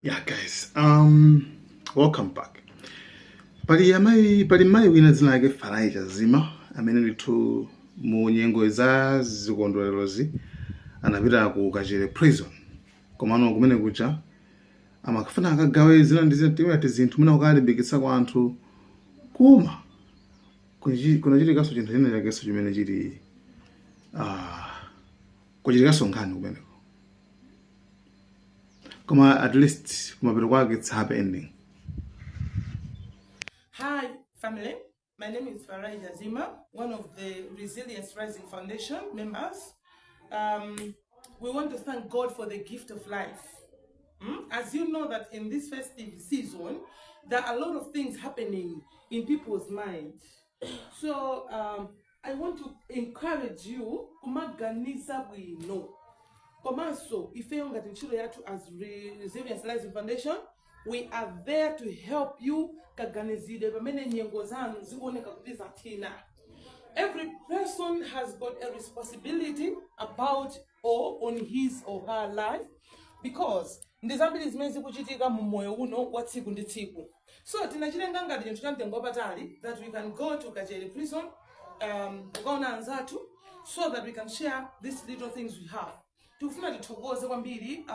Yeah guys, welcome back. Pali amayi, pali mayi wina dzina lake Farai Chazima amene ndithu mu nyengo za zikondwererozi anapita ku Kachere Prison. Komano kumene kuja amakafuna akagawe zina ndi zina, timati zinthu mwina kukalimbikitsa kwa anthu, koma kunachitikanso chinthu china chakenso chimene chili kuchitikanso nkhani kumeneko, koma at least kumapeto kwake it's happy ending. Hi, family. My name is Farai Jazima, one of the Resilience Rising Foundation members. We want to thank God for the gift of life. As you know that in this festive season, there are a lot of things happening in people's minds. So I want to encourage you kumaganiza bwino. Komanso ifeyo ngati ntchito yathu as Resilience Rising Foundation, we are there to help you kaganizidwe pamene nyengo zanu zikuoneka kuti zathina. Every person has got a responsibility about or on his or her life, because ndi zambiri zimene zikuchitika mu moyo uno wa tsiku ndi tsiku. So tinachitenga ngati chinthu cha mtengo wapatali that we can go to Kachere Prison kukaona anzathu so that we can share these little things we have. Tikufuna tithokoze kwambiri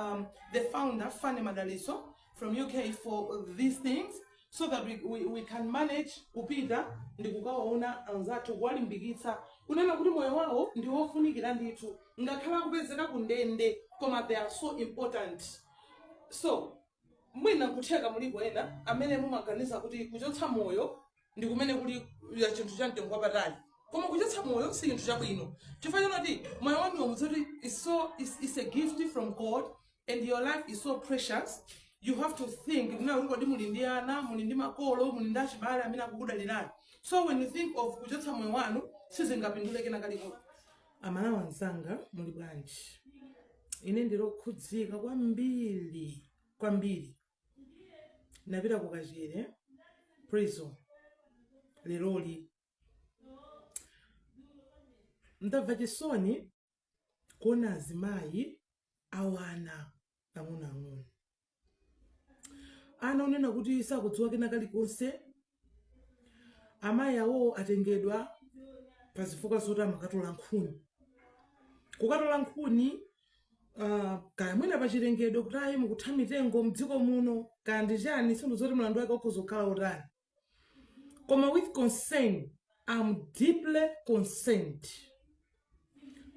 the founder, Fanny Madaliso from UK, for these things so that we can manage kupita ndi kukawaona anzathu, kuwalimbikitsa kunena kuti moyo wawo ndi wofunikira ndithu, ngakhala akupezeka ku ndende, koma they are so important. So mwina nkutheka mulipo ena amene mumaganiza kuti kuchotsa moyo ndi kumene kuli ya chinthu cha mtengo wapatali, koma kuchotsa moyo si chinthu chabwino, chifukwa chonoti moyo wanuwo mudzoti is a gift from God and your life is so precious. You have to think kunena kuti kodi muli ndi ana, muli ndi makolo, muli ndi achibale amene akukudalirani. So when you think of kuchotsa moyo wanu, sizingapindule kena kaliko. Amalawi anzanga, muli bwanji? Ine ndilokhudzika kwambiri kwambiri. Napita ku Kachere Prison leroli, ndamva chisoni kuona azimayi awana ang'onoang'ono, ana onena kuti sakudziwa kena kalikonse. Amayi awo atengedwa pa zifukwa zoti amakatola nkhuni, kukatola nkhuni, kaya mwina pachilengedwe kuti ayi, mukutha mitengo mdziko muno, kaya ndi chani, sindizoti mlandu wake ukhoza kukhala utani. Koma with concern, I'm deeply concerned,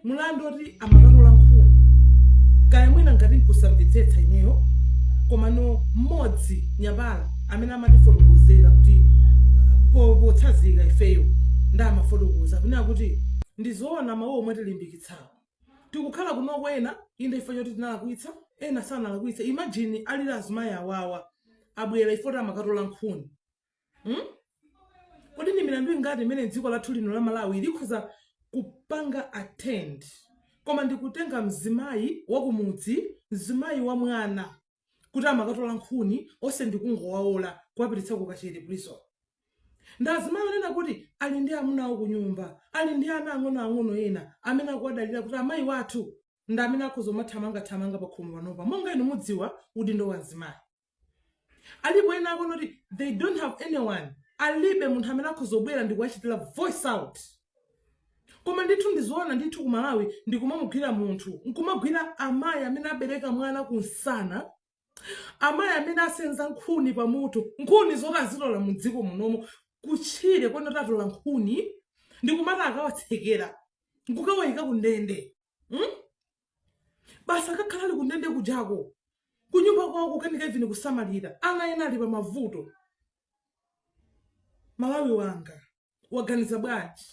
mulandu oti amakatola nkhuni, kaya mwina ngati nkusamvetsetsa ineyo. Koma no, mmodzi nyapala amene amatifotokozera kuti potsazika ifeyo ndi amafotokoza kunena kuti ndizoona mawu omwe tilimbikitsawo, tikukhala kunoko ena inde ifo choti tinalakwitsa, ena sanalakwitsa. Imagine alili azimayi awawa, abwera ifoti amakatola nkhuni, Kodi ndi milandu ingati imene dziko lathu lino la Malawi likhoza kupanga attend, koma ndikutenga mzimayi wakumudzi, mzimayi wa mwana, kuti amakatola nkhuni, onse ndikungowaola kuwapititsa ku Kachere Prison? Ndi azimayi onena kuti ali ndi amuna awo kunyumba, ali ndi ana ang'onoang'ono ena amene akuwadalira kuti amayi wathu ndi amene akhoza kumathamangathamanga pa khomo panopa. Monga inu mudziwa udindo wa mzimayi, alipo ena akono kuti they don't have anyone, alibe munthu amene akhoza kubwera ndi kuwachitira voice out. Koma ndithu ndizoona ndithu, ku Malawi ndikumamugwira munthu, nkumagwira amayi amene abereka mwana kunsana, amayi amene asenza nkhuni pamutu, nkhuni zoti azitola mu dziko munomo kutchire kwene, tatola nkhuni, ndikumati akawatsekera nkukawayika kundende, Basi akakhala ali kundende kujako, kunyumba kwawo kukanika even kusamalira ana ena ali pa mavuto. Malawi wanga, waganiza bwanji?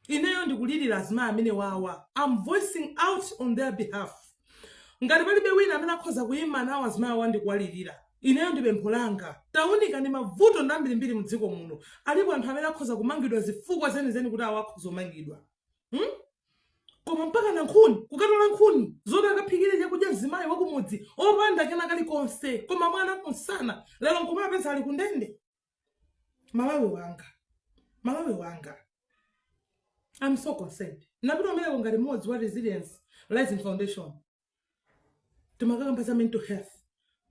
Ineyo ndikulirira azimayi amene wawa. I'm voicing out on their behalf. Ngati palibe wina amene akhoza kuyima nawo azimayi awa ndikuwalirira, ineyo ndi pempho langa. Tawunikani, mavuto ndi ambirimbiri mdziko muno. Alipo anthu amene akhoza kumangidwa, zifukwa zenizeni kuti awo akhoza kumangidwa, Koma mpaka na nkhuni, kukatola nkhuni zoti akaphikire chakudya, mzimayi wakumudzi opanda kena kalikonse koma mwana kunsana, lero nkumapeza ali kundende. Malawi wanga, Malawi wanga, I'm so concerned. Napita umeneko ngati mmodzi wa Resilience Rising Foundation, timakakamba za mental health.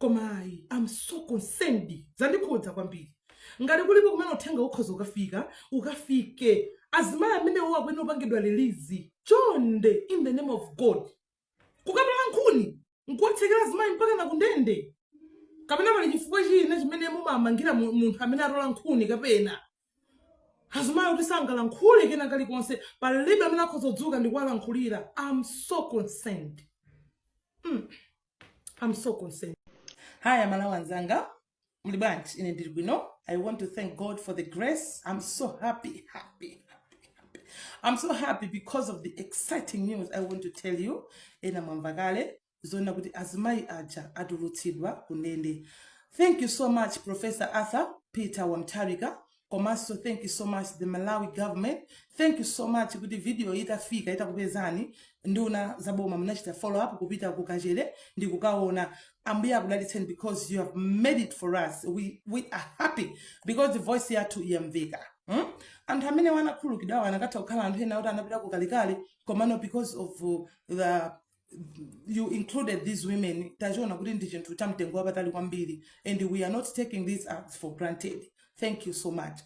Koma ayi, I'm so concerned, zandikhudza kwambiri. Ngati kulipo kumene uthenga ukhoza ukafika, ukafike. Azimayi amenewo akuyenera kupangidwa release chonde, in the name of God. Kukatola nkhuni nkuwatsekera azimayi mpaka na kundende? Kapena pali chifukwa china chimene mumamangira munthu amene atola nkhuni? Kapena azimayi kuti sangalankhule kena kalikonse, palibe amene akhoza kudzuka ndi kuwalankhulira? I'm so concerned. I'm so concerned. Hi, Amalawi anzanga, muli bwanji? Ine ndili bwino. I want to thank God for the grace. I'm so happy, happy, happy, happy. I'm so happy because of the exciting news I want to tell you. Ena mwamva kale zoona kuti azimayi aja atulutsidwa kundende. Thank you so much, Professor Arthur Peter wa Mutharika. Komanso thank you so much, the Malawi government. Thank you so much kuti video itafika, itakupezani, nduna zaboma munachita follow up kupita ku Kachere ndi kukaona. Ambuye akudalitseni because you have made it for us. We are happy because the voice yathu yamveka, Anthu amene wanakhululukidwawo anakatha kukhala anthu ena kuti anapita ku kalekale, komano because of the you included these women, tachiona kuti ndi chinthu cha mtengo wapatali kwambiri, and we are not taking this as for granted. Thank you so much.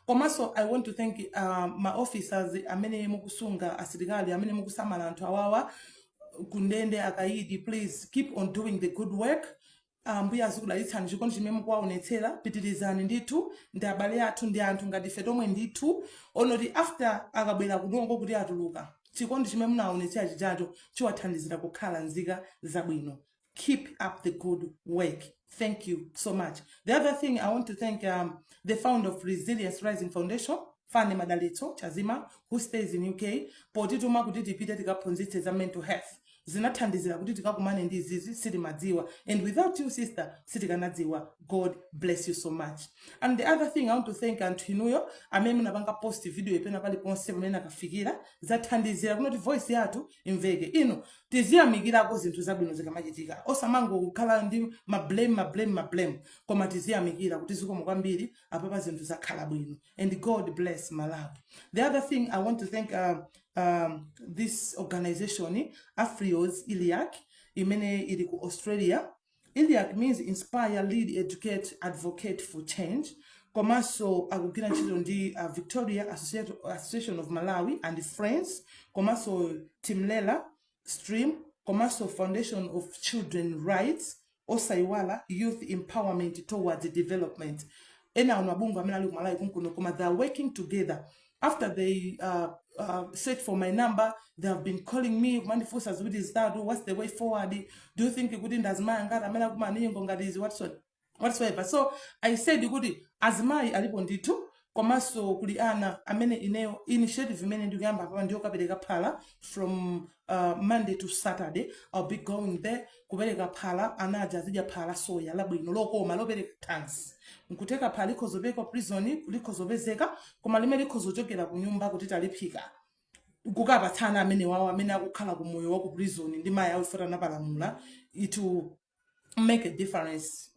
Komanso I want to thank ma officers amene mukusunga, asilikali amene mukusamala anthu awawa kundende, akaidi. Please keep on doing the good work. Ambuye azikudalitsani. Chikondi chimene mukuwaonetsera, pitirizani ndithu. Ndi abale athu, ndi anthu ngati ife tomwe ndithu, onoti after akabwera kunongo kuti atuluka, chikondi chimene munawaonetsera chijacho chiwathandizira kukhala nzika zabwino. Keep up the good work. Thank you so much. The other thing I want to thank the founder of Resilience Rising Foundation, Fane Madalitso Chazima, who stays in UK, potituma kuti tipite tikaphunzitse za mental health. Zinathandizira kuti tikakumane ndi izizi, sitimadziwa, and without you, sister, sitikanadziwa. God bless you so much. And the other thing I want to thank anthu inuyo amene munapanga post video ipena paliponse pamene akafikira, zathandizira kunoti voice yathu imveke. Inu tiziyamikirako zinthu zabwino zikamachitika, osamangokhala ndi mablame, mablame, mablame, koma tiziyamikira kuti zikomo kwambiri, apapa zinthu zakhala bwino, and God bless Malawi. The other thing I want to thank this organization, Afrios Iliac, imene ili ku Australia. Iliac means inspire, lead, educate, advocate for change. Komanso akugwira ntchito ndi Victoria Association of Malawi and Friends, komanso Timlela Stream, komanso Foundation of Children Rights, osayiwala Youth Empowerment Towards Development. Ena ano mabungwe amene ali ku Malawi kunkuno, koma they are working together. After they search for my number, they have been calling me kumandifunsa ziwiri zitatu: "What's the way forward? Do you think kuti ndazimayi angati amene akumaningo ngati izi?" Whatsoever. So I said kuti azimayi alipo ndithu, komanso kuli ana amene ineyo initiative imene ndikuyamba papa ndiyo kapereka phala. From Monday to Saturday I'll be going there kupereka phala. Ana aja azidya phala, soya labwino, lokoma, lopereka thanzi. Nkuteka phala likhozopeka prison, likhozopezeka, koma limene likhozochokera ku nyumba kuti taliphika kukapatsana amene wawo amene akukhala ku moyo wa ku prison ndi mayi awo fota anapalamula, it will make a difference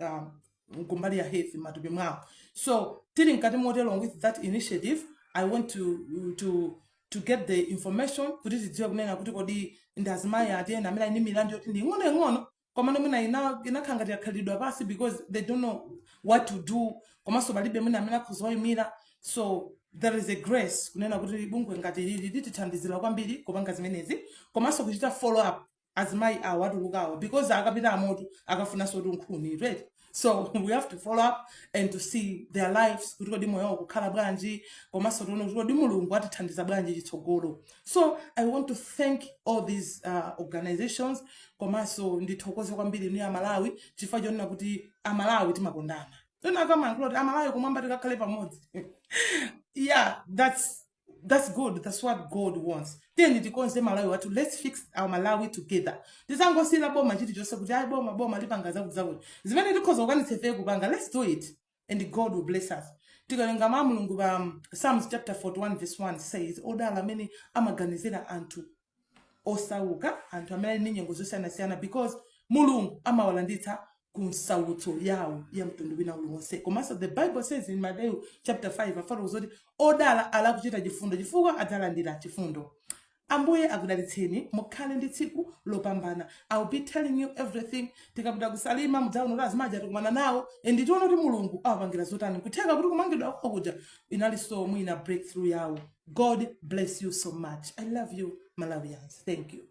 kumbali ya health matupi mwawo. So tili mkati motero with that initiative, I want to get the information kuti tidziwe kunena kuti kodi ndi azimayi ati ena amene ali ndi milandu yoti ndi ing'onoing'ono, komano mwina inakhala ngati yakhalidwa pasi because they don't know what to do, komanso palibe mwina amene akhoza wayimira. So there is a grace kunena kuti bungwe ngati lili litithandizira kwambiri kupanga zimenezi, komanso kuchita follow up azimayi awo atulukawo, because akapita amoto akafunanso kuti nkhuni, right? So we have to follow up and to see their lives kuti kodi moyo wawo kukhala bwanji, komanso tione kuti kodi Mulungu atithandiza bwanji chitsogolo. So I want to thank all these organizations, komanso ndithokoze kwambiri inu Amalawi, chifukwa chonena kuti Amalawi timakondana. Ena akamayankhula kuti Amalawi kumwamba tikakhale pamodzi, yeah, that's good. That's what God wants. Tiyeni tikonze Malawi wathu. Let's fix our Malawi together. Tisangosiyira boma chilichonse kuti ayi, boma, boma lipanga zakuti zakuti. Zimene tikhoza kukwanitsa ife kupanga, let's do it and God will bless us. Tikawerenga mawu a Mulungu pa Psalms chapter 41 verse 1 says, "Odala amene amaganizira anthu osauka, anthu amene ali ndi nyengo zosiyanasiyana, because Mulungu amawalanditsa ku nsautso yawo ya mtundu wina uliwonse." Komanso the Bible says in Matthew chapter 5, afotokoza kuti odala ali akuchita chifundo, chifukwa adzalandira chifundo. Ambuye akudalitseni, mukhale ndi tsiku lopambana. I will be telling you everything tikapita kusalima. Mudzaona kuti azimayi tikumana nawo and tione kuti Mulungu awapangira zotani. Kutheka kuti kumangidwa kwawo kuja inalinso mwina breakthrough yawo. God bless you so much. I love you, Malawians. Thank you.